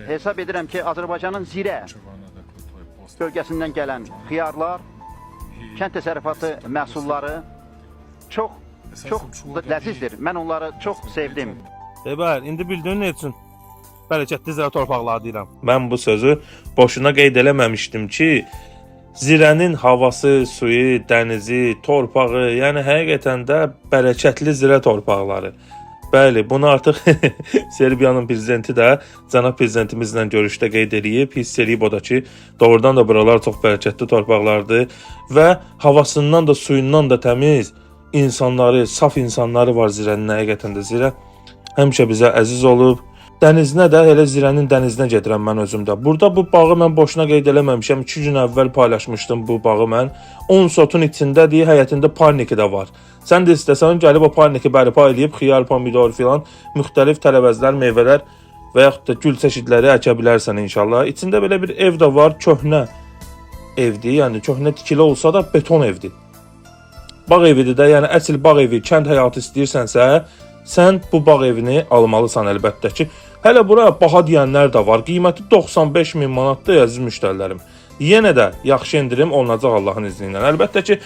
Hesab edirəm ki, Azərbaycanın Zirə bölgəsindən gələn xiyarlar, kənd təsərrüfatı məhsulları çox çox ləzizdir. Mən onları çox sevdim. Bəli, indi bildin nə üçün bərəkətli Zirə torpaqları deyirəm. Mən bu sözü boşuna qeyd eləməmişdim ki, Zirənin havası, suyu, dənizi, torpağı, yəni həqiqətən də bərəkətli Zirə torpaqları. Bəli, bunu artıq Serbiyanın prezidenti də cənab prezidentimizlə görüşdə qeyd eləyib, hiss eləyib o da ki, doğrudan da buralar çox bərəkətli torpaqlardır və havasından da suyundan da təmiz insanları, saf insanları var Zirənin, həqiqətən də Zirə həmişə bizə əziz olub. Dənizinə də elə Zirənin dənizinə gedirəm mən özüm də. Burada bu bağı mən boşuna qeyd eləməmişəm. 2 gün əvvəl paylaşmışdım bu bağı mən. 10 sotun içindədir, həyətində parniki də var. Sən də istəsən gəlib o parniki bərpa eləyib xiyar, pomidor filan müxtəlif tərəvəzlər, meyvələr və yaxud da gül çeşidləri əkə bilərsən inşallah. İçində belə bir ev də var, köhnə evdir. Yəni köhnə tikili olsa da beton evdir. Bağ evidir də, yəni əsl bağ evi, kənd həyatı istəyirsənsə, sən bu bağ evini almalısan əlbəttə ki. Hələ bura baha deyənlər də var. Qiyməti 95 min manatdır, əziz müştərilərim. Yenə də yaxşı endirim olunacaq Allahın izni ilə. Əlbəttə ki,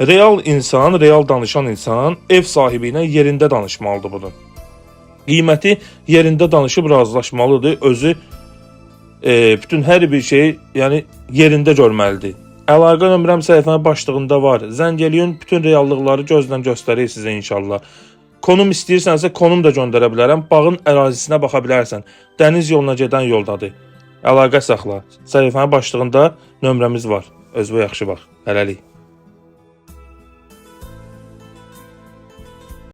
real insan, real danışan insan ev sahibi ilə yerində danışmalıdır bunu. Qiyməti yerində danışıb razılaşmalıdır. Özü bütün hər bir şeyi, yəni yerində görməlidir. Əlaqə nömrəm səhifənin başlığında var. Zəng eləyin, bütün reallıqları gözlə göstərir sizə inşallah. Konum istəyirsənsə konum da göndərə bilərəm. Bağın ərazisinə baxa bilərsən. Dəniz yoluna gedən yoldadır. Əlaqə saxla. Səhifənin başlığında nömrəmiz var. Özünə yaxşı bax. Hələlik.